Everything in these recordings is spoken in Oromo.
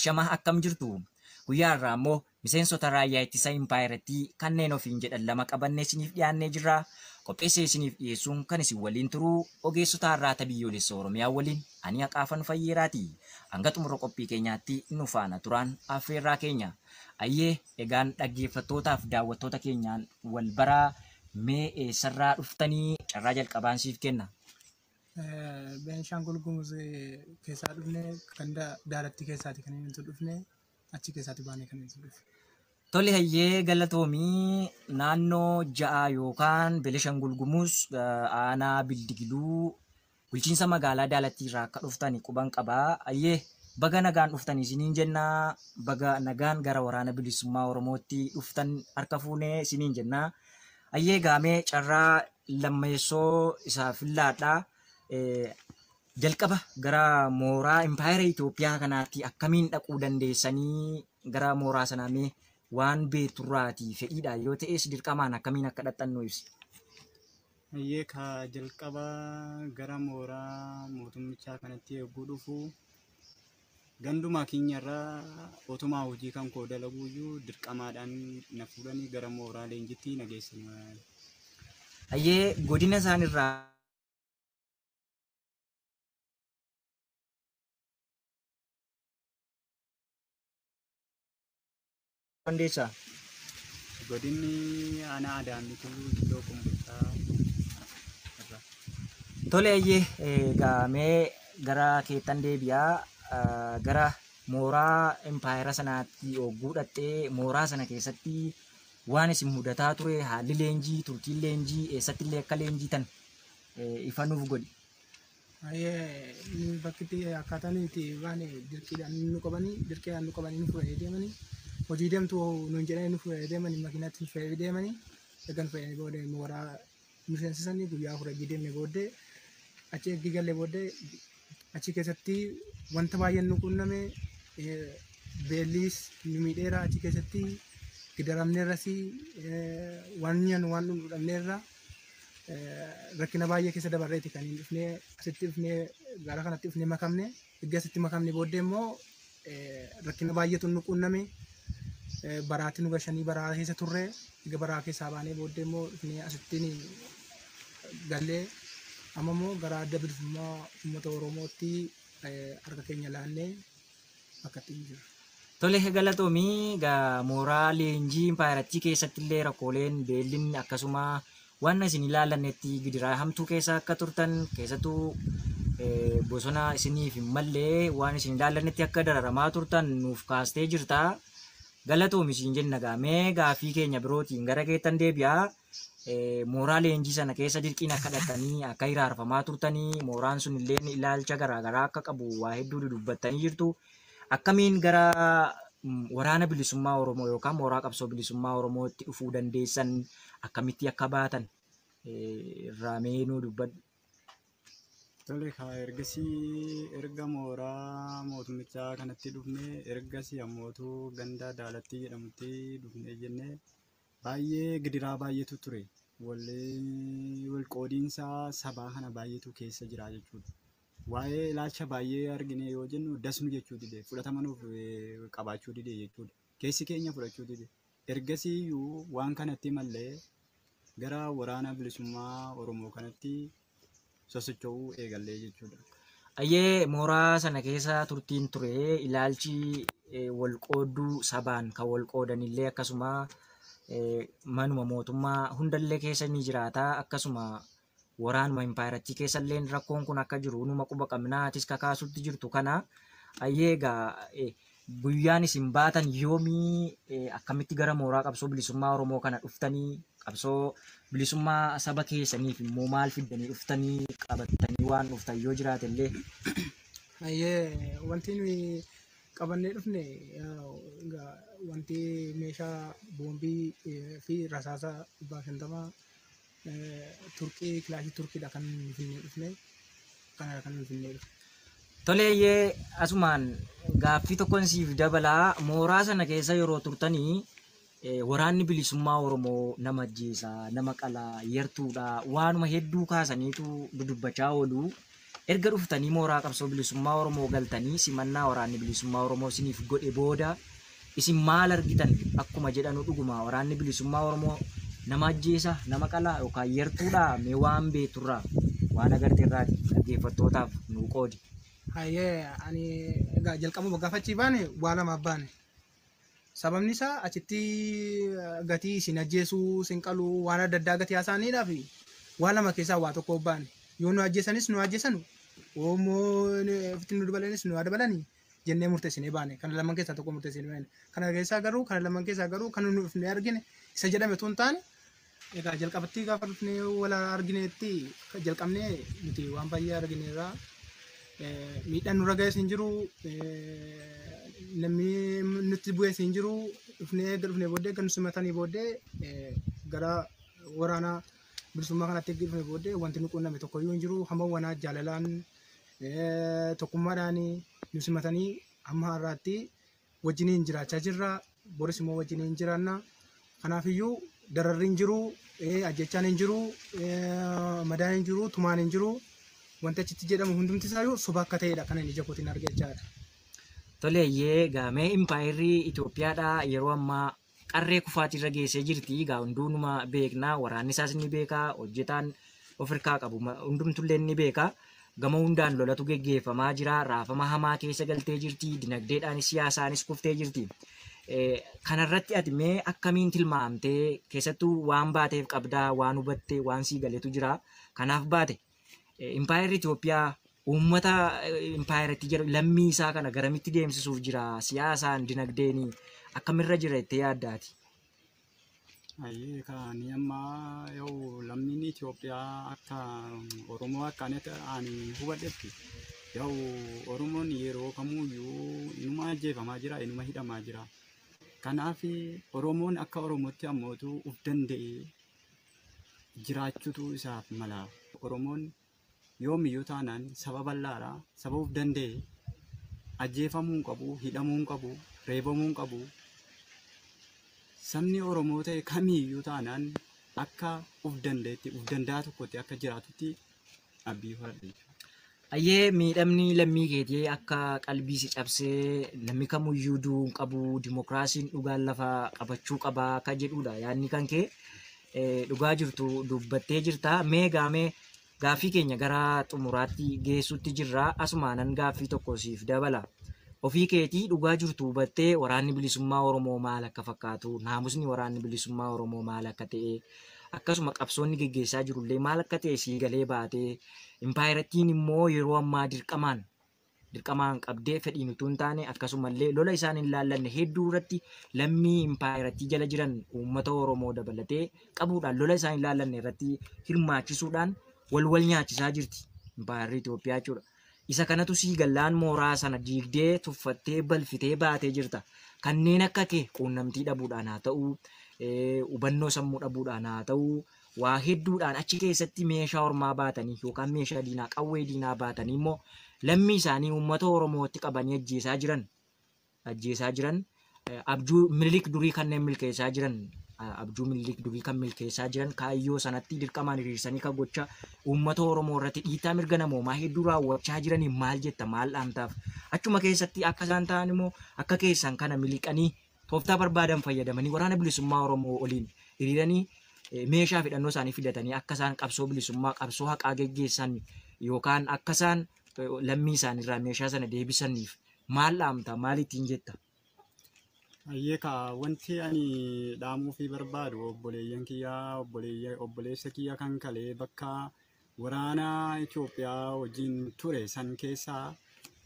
Ashamaa akkam jirtu? Guyyaa har'aa immoo miseensota raayyaa ittisa impaayerattii kanneen ofiin jedhan lama qabannee isiniif dhiyaannee jirra. Qopheessee isiniif dhiyeessuun kan isin waliin turu ogeessota har'aata biyyoolessa Oromiyaa waliin ani Haqaafan Fayyeeraati. Hanga xumura qophii keenyaatti nu faana turaan affeerraa keenya. Ayyee egaan dhaggeeffattootaaf daawwattoota keenyaan wal baraa mee eessarraa dhuftanii carraa jalqabaan siif kenna. Beenishaangul Gumuz keessaa dhufne ganda Daalattii keessaati kan inni dhufne achi keessaati baanee kan inni dhufne. Tole hayyee galatoomii naannoo 6 yookaan Beenishaangul Gumuz aanaa Bildigiluu bulchiinsa magaalaa Daalattii irraa akka dhuftan quban qabaa. Hayyee baga nagaan dhuftan isiniin jennaa baga nagaan gara waraana bilisummaa Oromootti dhuftan harka fuunee isiniin jennaa. Hayyee gaamee carraa lammeessoo isaa fillaadhaa. Jalqaba gara mooraa impaayera Itoophiyaa kanaatti akkamiin dhaquu dandeessanii gara mooraa sanaa mee waan beekturraatii fedhiidha yoo ta'es dirqamaan akkamiin akka dhaqxan nu ibsi. Hayyee ka jalqaba gara mooraa mootummichaa kanatti eeguu dhufu gandumaa keenyarraa otumaa hojii kan koo dalaguuyyuu dirqamaadhaan na fuudhanii gara mooraa leenjitti na geessan. Hayyee godina isaanirraa dandeessaa? Godinni aanaa Adaamii Tulluu iddoo Kombolchaa irraa. Tole hayyee egaa mee gara keettan deebi'aa gara mooraa impaayera sanaatti ogguu dhattee mooraa sana keessatti waan isin mudataa ture haalli leenjii turtiin leenjii eessatti illee akka leenjitan ifa nuuf godhi. Hayyee bakki itti akkaataan itti baane dirqiidhaan nu qabanii dirqiidhaan nu qabanii nu fuudhanii deemanii hojii deemtu nuun jedhanii nu fuudhanii deemanii makiinaatti nu fuudhanii deemanii erga nu fuudhanii booddee mooraa nu seensisanii guyyaa 4 deemne booddee achi ergi galee booddee achi keessatti wanta baay'een nu qunname beellis nu miidheera achi keessatti gidaramneerras waan nyaannu waan dhugnu dhabneerra rakkina baay'ee keessa dabarreeti kan hin dhufnee asitti dhufnee gara kanatti dhufnee makamne erga asitti makamne booddee immoo rakkina baay'eetu nu qunname baraatti nu gashanii baraa keessa turre erga baraa keessaa baanee booddee immoo dhufnee asitti gallee amma immoo gara adda bilisummaa uummata Oromootti harka keenya laannee bakka itti jiru. Tole galatoomii egaa mooraa leenjii impaayerattii keessatti illee rakkooleen beellinni akkasuma waan isin ilaalannetti gidiraa hamtuu keessa akka turtan keessattuu bosona isiniif hin malle waan isin ilaalannetti akka dararamaa turtan nuuf kaastee jirta. Galatoomi isin jenna gaamee gaaffii keenya birootiin gara keettan deebi'aa. Mooraa leenjii sana keessa dirqiin akka dhaqxanii akka hiraarfamaa turtanii mooraan sun illee ilaalcha garaagaraa akka qabu waa hedduu dudubbattanii jirtu. Akkamiin gara waraana bilisummaa Oromoo yookaan mooraa qabsoo bilisummaa Oromootti dhufuu dandeessan akkamitti akka baatan irraa mee nuu dubbadhu. Tole kaa ergasii erga mooraa mootummichaa kanatti dhufne ergasii ammootu ganda Daalattii jedhamutti dhufne jennee baay'ee gidiraa baay'eetu ture. Wal qoodiinsa sabaa kana baay'eetu keessa jira jechuudha. Waa'ee ilaalcha baay'ee argine yoo jennu dasnu jechuu dide fudhatama nuuf qabaachuu dide jechuudha. Keessi keenya fudhachuu dide. Ergasii iyyuu waan kanatti mallee gara waraana bilisummaa Oromoo kanatti sosocho'uu eegallee jechuudha. Ayyee mooraa sana keessa turtiin ture ilaalchi wal qoodduu sabaan kan wal qoodanillee akkasuma manuma mootummaa hundallee keessa ni jiraata akkasuma waraanuma impaayerattii keessallee rakkoon kun akka jiru numa quba qabnaa atis kakaasutti jirtu kana ayyee egaa guyyaan isin baatan yoomii akkamitti gara mooraa qabsoo bilisummaa Oromoo kana dhuftanii qabsoo bilisummaa saba keessaniif immoo maal fiddanii dhuftanii qabattanii waan dhuftan yoo jiraate illee. Ayyee wanti nuyi qabannee dhufne wanti meeshaa boombii fi rasaasa 150 Turkii kilaashii Turkiidha kan nuyi finnee dhufne kana kan nuyi finnee dhufne. Toleeyyee asumaan gaaffii tokkoon siif dabalaa mooraa sana keessa yeroo turtanii waraanni bilisummaa Oromoo nama ajjeesaa, nama qalaa, yartuudha waanuma hedduu kaasaniitu dudubbachaa oolu. Erga dhuftanii mooraa qabsoo bilisummaa Oromoo galtanii simannaa waraanni bilisummaa Oromoo isiniif godhe booda isin maal argitan? Akkuma jedhanu dhuguma waraanni bilisummaa Oromoo nama ajjeesa, nama qalaa yookaan yartuudhaa? Mee waan beekturraa, waan agarteerraati dhaggeeffattootaaf nuu qoodi. Hayyee, ani egaa jalqabuma gaafa achii baane waa lamaaf baane. Sababni isaa achitti gatii isin ajjeesuu, isin qaluu, waan adda addaa gatii haasa'aniidhaaf waa lama keessaa waa tokko baane. Yoo nu ajjeesanis nu ajjeesanu, yoo immoo ofitti nu dabalanis nu dabalani jennee murteessinee baane. Kana lamaan keessaa tokko murteessinee baane. Kana keessaa garuu, kana lamaan keessaa garuu kan nu dhufnee argine isa jedhame tun taane. Egaa jalqabatti gaafa dhufnee wal argineetti jalqabnee nuti waan baay'ee argineerra. Miidhaan nurra ga'es hin jiru, namni nutti bu'es hin jiru. Dhufnee erga dhufnee booddee, erga nu simatanii booddee, gara waraana bilisummaa kanatti erga dhufnee booddee wanti nu quunname tokkoyyuu hin jiru. Hamma wanaa jaalalaan, tokkummaadhaan nu simatanii hamma har'aatti wajjiniin jiraachaa jirra. Boris immoo wajjiniin jiraanna. Kanaafiyyuu dararri hin jiru, ajjechaan hin jiru, madaan hin jiru, tumaan hin jiru. Wanti achitti jedhamu hundumti isaayyuu soba akka ta'edha kan inni ija kootiin arge jechaadha. Toleeyyee, gaamee impaayirri Itoophiyaadhaa yeroo ammaa qarree kufaatiirra geessee jirti. Egaa hunduunuma beeknaa, waraanni isaas ni beekaa, hojjetaan of hirkaa qabu hundumtullee ni beeka. Gama hundaan lolatu geggeeffamaa jira. Raafama hamaa keessa galtee jirti. Dinagdeedhaanis siyaasaanis kuftee jirti. Kanarratti ati mee akkamiin tilmaamtee? Keessattuu waan baateef qabdaa, waan hubattee, waan sii galeetu jira. Kanaaf baate. Impaayirri Itoophiyaa uummata impaayiratti jedhu, lammii isaa kana garamitti deemsisuuf jira? Siyaasaan, dinagdeen akkamirra jira jettee yaaddaati? Ayyee, kan amma yoo lammiin Itoophiyaa akka Oromoo akka ani hubadhetti, yoo Oromoon yeroo kamuyyuu inuma ajjeefamaa jira, inuma hidhamaa jira. Kanaaf Oromoon akka Oromootti ammootu uf danda'ee jiraachuutu isaaf mala. Oromoon yoomiyyuu taanaan saba bal'aadha. Saba uf danda'e ajjeefamuu hin qabu, hidhamuu hin qabu, reebamuu hin qabu. Sabni Oromoo ta'e kamiyyuu taanaan akka uf danda'etti, uf danda'a tokkotti akka jiraatutti abdii horadha jechuudha. Ayyee, miidhamni lammii keetii akka qalbii si cabsee, namni kamuyyuu du'uu hin qabu, dimokiraasiin dhugaan lafa qabachuu qaba akka jedhudha yaadni kan kee. Dhugaa jirtu dubbattee jirta. Mee gaamee gaaffii keenya gara xumuraatti geessutti jirra. Asumaanan gaaffii tokko siif dabala. Ofii keetii dhugaa jirtu hubattee, waraanni bilisummaa Oromoo maal akka fakkaatu, naamusni waraanni bilisummaa Oromoo maal akka ta'e, akkasuma qabsoonni geggeessaa jirullee maal akka ta'e sii galee baatee, impaayirattiin immoo yeroo ammaa dirqamaan qabdee fedhiin utuu hin taane, akkasumallee lola isaan hin laallanne hedduu irratti lammii impaayirattii jala jiran uummata Oromoo dabalatee qabuudhaan lola isaan hin laallanne irratti hirmaachisuudhaan wal wal nyaachisaa jirti impaayirri Itoophiyaa jechuudha. Isa kanatu sii gallaan mooraa sana diigdee, tuffattee, balfitee baatee jirta. Kanneen akka kee quunnamtii dhabuudhaan haa ta'u, hubannoo sammuu dhabuudhaan haa ta'u, waa hedduudhaan achi keessatti meeshaa ormaa baatanii yookaan meeshaa diinaa, qawwee diinaa baatanii immoo lammii isaanii uummata Oromootti qabanii ajjeesaa jiran, abjuu Minilik durii kanneen milkeessaa jiran, abjuu Minilik durii kan milkeessaa jiran, kaayyoo sanatti dirqamaan hiriirsanii kan gocha uummata Oromoo irratti dhiittaa mirga namoomaa hedduu raawwachaa jiranii maal jetta, maal dhaamtaaf? Achuma keessatti akka isaan ta'an immoo akka keessan kana miliqanii tooftaa barbaadan fayyadamanii waraana bilisummaa Oromoo waliin hiriiranii, meeshaa hidhannoo isaanii fidatanii akka isaan qabsoo bilisummaa, qabsoo haqaa geggeessan yookaan akka isaan lammii isaaniirraa meeshaa sana deebisaniif maal dhaamta, maal ittiin jetta? Ayyee, kaa wanti ani dhaamuufii barbaadu obboleeyyan kiyyaa, obboleessa kiyya kan kalee bakka waraana Itoophiyaa wajjin ture san keessaa,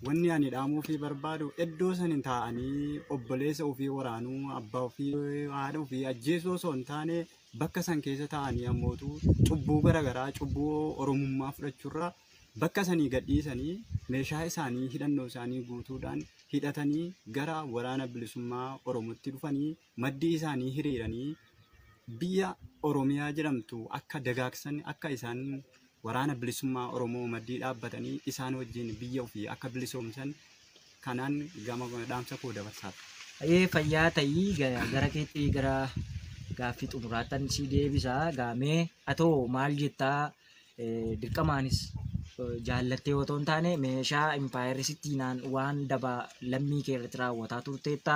wanni ani dhaamuufii barbaadu iddoo san taa'anii obboleessa ofii waraanuu, abbaa ofii, haadha ofii ajjeesuu osoo hin taane, bakka san keessa taa'anii ammootu cubbuu garaagaraa, cubbuu Oromummaa fudhachuurra bakka sanii gadhiisanii meeshaa isaanii, hidhannoo isaanii guutuudhaan hidhatanii gara waraana bilisummaa Oromootti dhufanii maddii isaanii hiriiranii biyya Oromiyaa jedhamtu akka dagaagsan, akka isaan waraana bilisummaa Oromoo maddii dhaabbatanii isaan wajjin biyya ofii akka bilisoomsan kanaan gama dhaamsa koo dabarsaaf. Ayyee, fayyaa ta'ii. Gara keetti, gara gaaffii xumuraattan si deebisaa. Gaamee atoo maal jettaa? Dirqamaanis Jaallattee otoo hin taane meeshaa impaayerri sittiinaan waan daba lammii kee irratti raawwataa turteetta.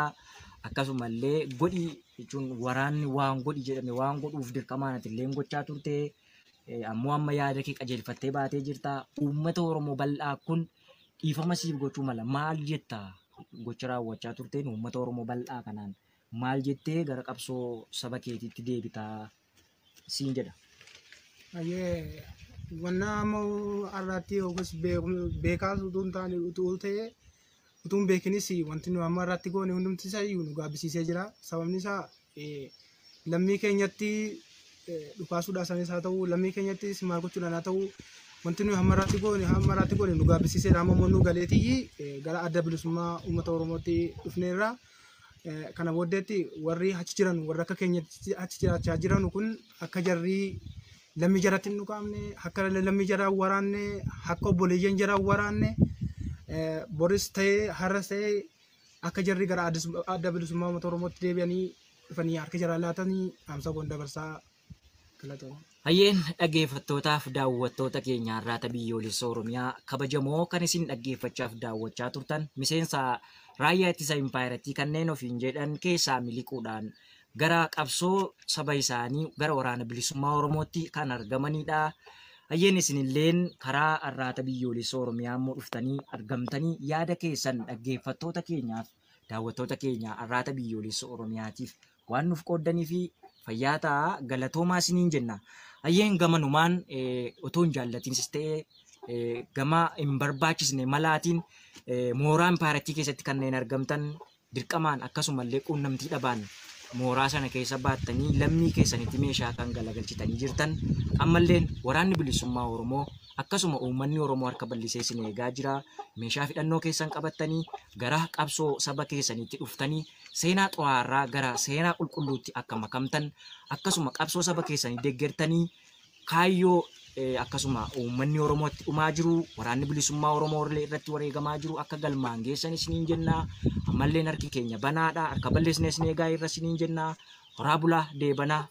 Akkasumallee godhi jechuun waraanni waan godhi jedhame waan godhuuf dirqamaan ati illee gochaa turte. Ammoo amma yaada kee qajeelfattee baatee jirta. Uummata Oromoo bal'aa kun dhiifama siif gochuu mala. Maal jetta gocha raawwachaa turteen uummata Oromoo bal'aa kanaan maal jettee gara qabsoo saba keetiitti deebitaa siin jedha. Ayyee, wanna amma har'aatti yookiis beekaas utuu hin taane utuu ta'ee utuu hin beekinis wanti nu amma har'aatti goone hundumti isaa iyyuu nu gaabbisiisee jira. Sababni isaa lammii keenyatti dhukaasuudhaan sanis haa ta'u, lammii keenyattis maal gochuudhaan haa ta'u, wanti nu hamma har'aatti goone nu gaabbisiiseera. Amma immoo nu galeetii gara Adda Bilisummaa Uummata Oromootti dhufneerra. Kana booddeetti warri achi jiran, warri akka keenyatti achi jiraachaa jiran kun, akka jarri lammii jaratti hin dhukaafne, akka lammii jaraa hin waraanne, akka obboleeyyan jaraa hin waraanne, boris ta'ee har'as ta'ee akka jarri gara Adda Bilisummaa Uummata Oromootti deebi'anii dhufanii harka jaraa laatanii dhaamsa goon dabarsaa, galatooma. Hayyeen, dhaggeeffattootaaf daawwattoota keenya Arraata Biyyoolessa Oromiyaa kabajamoo, kan isin dhaggeeffachaaf daawwachaa turtan miseensa raayyaa ittisa impaayirattii kanneen ofiin jedhan keessaa miliquudhaan gara qabsoo saba isaanii gara Waraana Bilisummaa Oromootti kan argamanidha. Hayyeen, isinilleen karaa Arraata Biyyoolessa Oromiyaa immoo dhuftanii argamtanii yaada keessan dhaggeeffattoota keenyaaf daawwattoota keenya Arraata Biyyoolessa Oromiyaatiif waan nuuf qooddanii fi fayyaa ta'a, galatoomaa isiniin jenna. Hayyeen, gamanumaan otoo hin jaallatiinis ta'e gama hin barbaachisne malaatiin mooraa impaayirattii keessatti kanneen argamtan, dirqamaan akkasumallee quunnamtii dhabaan mooraa sana keessa baattanii lammii keessanitti meeshaa kan galagalchitanii jirtan, ammalleen Waraanni Bilisummaa Oromoo akkasuma uummanni Oromoo harka bal'isee isin eegaa jira. Meeshaa hidhannoo keessan qabattanii gara qabsoo saba keessaniitti dhuftanii seenaa xuraarraa gara seenaa qulqulluutti akka makamtan, akkasuma qabsoo saba keessanii deeggartanii kaayyoo akkasuma uummanni Oromoo itti dhumaa jiru, Waraanni Bilisummaa Oromoo irratti wareegamaa jiru akka galmaan geessan isiniin jenna. Ammalleen harki keenya banaadha. Harka bal'isnee isin eegaa irra isiniin jenna. Horaa bulaa, deebanaa.